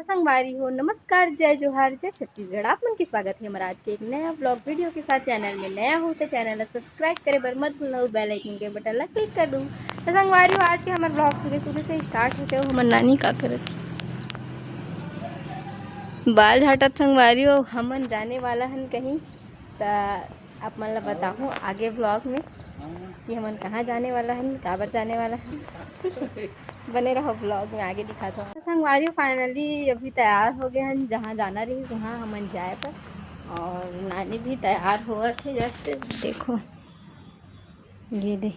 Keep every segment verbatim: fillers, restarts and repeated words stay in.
संगवारी हो, नमस्कार, जय जोहार, जय छत्तीसगढ़। आप मन के स्वागत हे हमर आज के एक नया vlog video के साथ। Channel में नया हो तो channel ला subscribe करे बर मत भूलव, bell icon के button ला click कर दू। तो संगवारी हो, आज के हमर vlog सुबह सुबह से start होथे। हमर नानी का करत, बाल झाटत संगवारी हो, हमन जाने वाला हन कहीं। त आप मन ला बताहूँ आगे vlog में कि हमन कहाँ जाने वाला हन, काबर जाने वाला हन। बने रहो vlog में, आगे दिखात हूँ। संगवारी हो, finally अभी तैयार हो गए हन, जहाँ जाना रहिस वहाँ हमन जाए बर। और नानी भी तैयार होवत हे, just देखो, ये दे।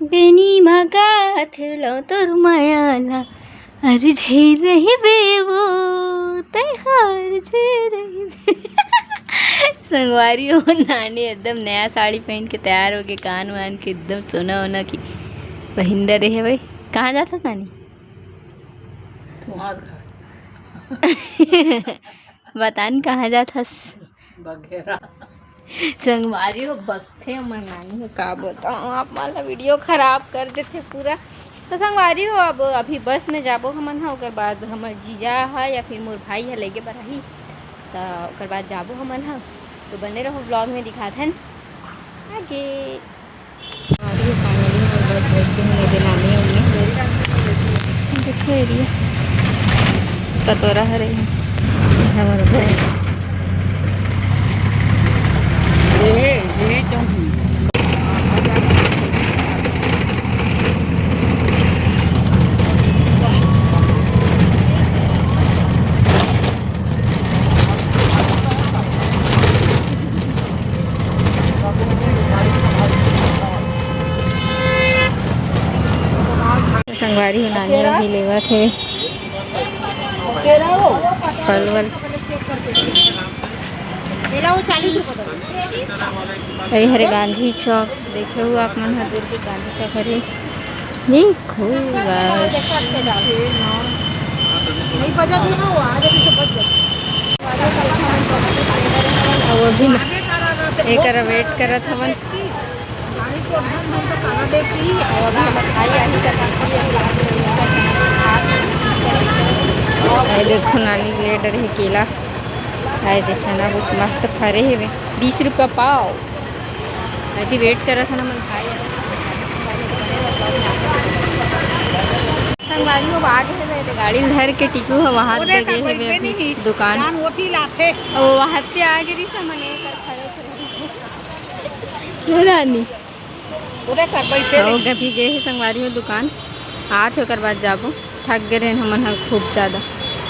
बेनी मगात लो तोर माया ला, अर झे रहिबे वो, तैहार झे रहिबे। संगवारी हो, नानी एकदम नया साड़ी पहन के तैयार हो के, कान वान के एकदम सोना वोना की पहिन डरे हे भाई। कहाँ जात हस नानी? तुहार घर। बता न, कहाँ जात हस? बघेरा। संगवारी हो, बकथे हमर नानी हो, का बताऊँ आप मन ला, video खराब कर देथे पूरा। तो संगवारी हो, अब अभी बस में जाबो हमन ह, ओकर बाद हमर जीजा ह या फिर मोर भाई ह लेगे बर आही, त ओकर बाद जाबो हमन ह। तो बने रहो vlog में, दिखाथन आगे। अभी finally हमर बस बैठ के हमन एदे नानी अउ में। देखो एरिया, कटोरा हरे, हमर घर। ये, ये चौकी। संगवारी हो, नानी अभी लेवत हे फल वल। ये ला वो चालीस रुपये दो। ये हरे गांधी चौक, देखे हो आप मन ह, दूर के गांधी चौक हरे। देखो guys। नहीं बजा दूँ ना, वो आ जाती तो बच जाती। अब अभी ना एकर wait करत हवन। ये देखो, नानी ले डरे हे केला। ये दे, चना बहुत मस्त फरे हेवे, बीस रुपया पाव। अजी wait करत हन हमन भाई। संगवारी हो, आगे हेवे, तो गाड़ी ल धर के टीकू ह वहाँ दे गे हेवे अभी दुकान। जान ओती लाथे। ओ, वहाँ ते आगे रही समन एकर खड़े थे। हो रानी। उरे कर बैठे हो, रही। अभी गे हे संगवारी हो दुकान, आत हे ओकर बाद जाबो। थक गे रहेन हमन ह खूब ज्यादा।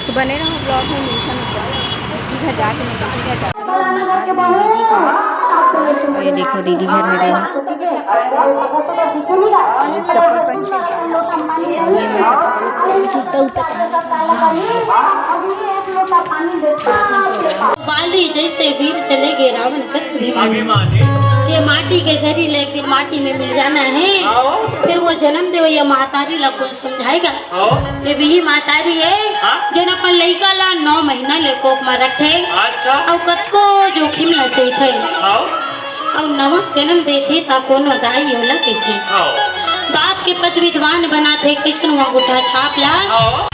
तो बने रहो vlog में, मिलथन ऊपर। दीदी घर जाके, मैं दीदी घर जाके, दीदी घर। और ये देखो, दीदी घर हरे। ये चप्पल पहन के, ये चप्पल, जूता उता पहन के। बाली जैसे वीर चले गए रावण कस अभिमानी। अभिमानी। ये माटी के शरीर एक दिन माटी में मिल जाना है। आओ। फिर वो जन्म दे, ये महतारी ला कौन समझाएगा? आओ। ये भी महतारी है, हाँ। जेन अपन लइका ला नौ महीना ले कोख में रखे। अच्छा। अउ कतको जोखिम ला सहथे। आओ। अउ नवा जन्म देथे ता कोनो दाई ओला कहिथे। आओ। बाप के पद विद्वान बनाथे, किसनवा अंगूठा छाप ला। आओ।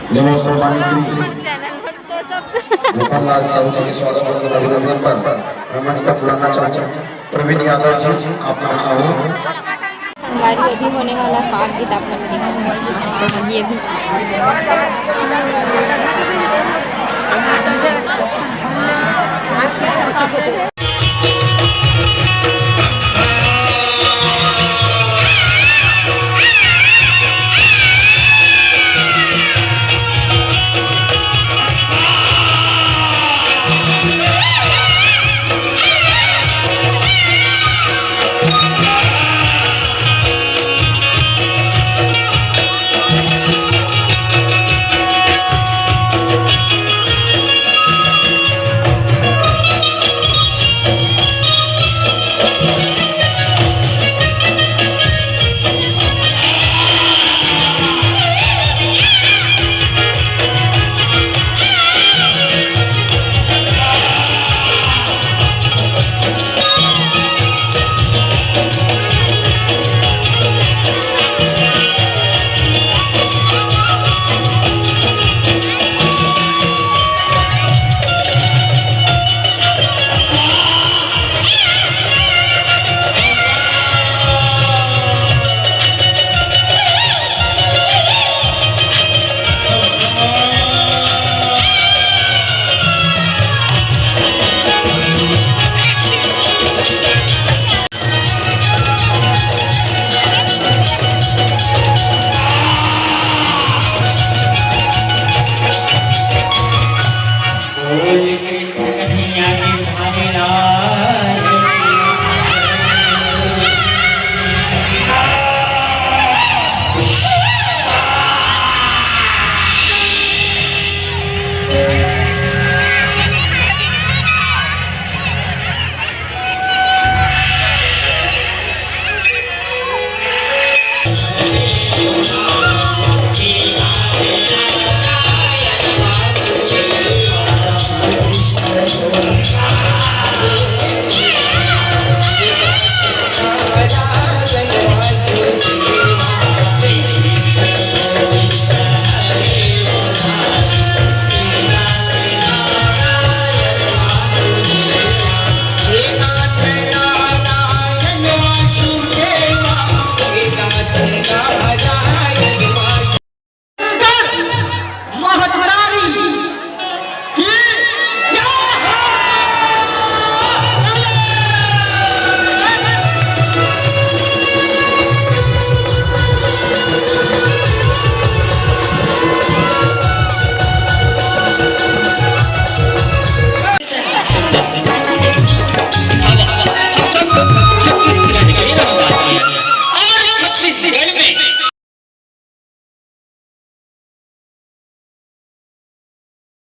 जब वो सम्मानित श्री गोपाल लाल साहू जी के स्वागत और अभिनंदन पर मैं मंच तक बुलाना चाहूंगा प्रवीण यादव जी, आप आओ। संगवारी अभी होने वाला पाक गीत आप मन देखो, मस्त होही अभी।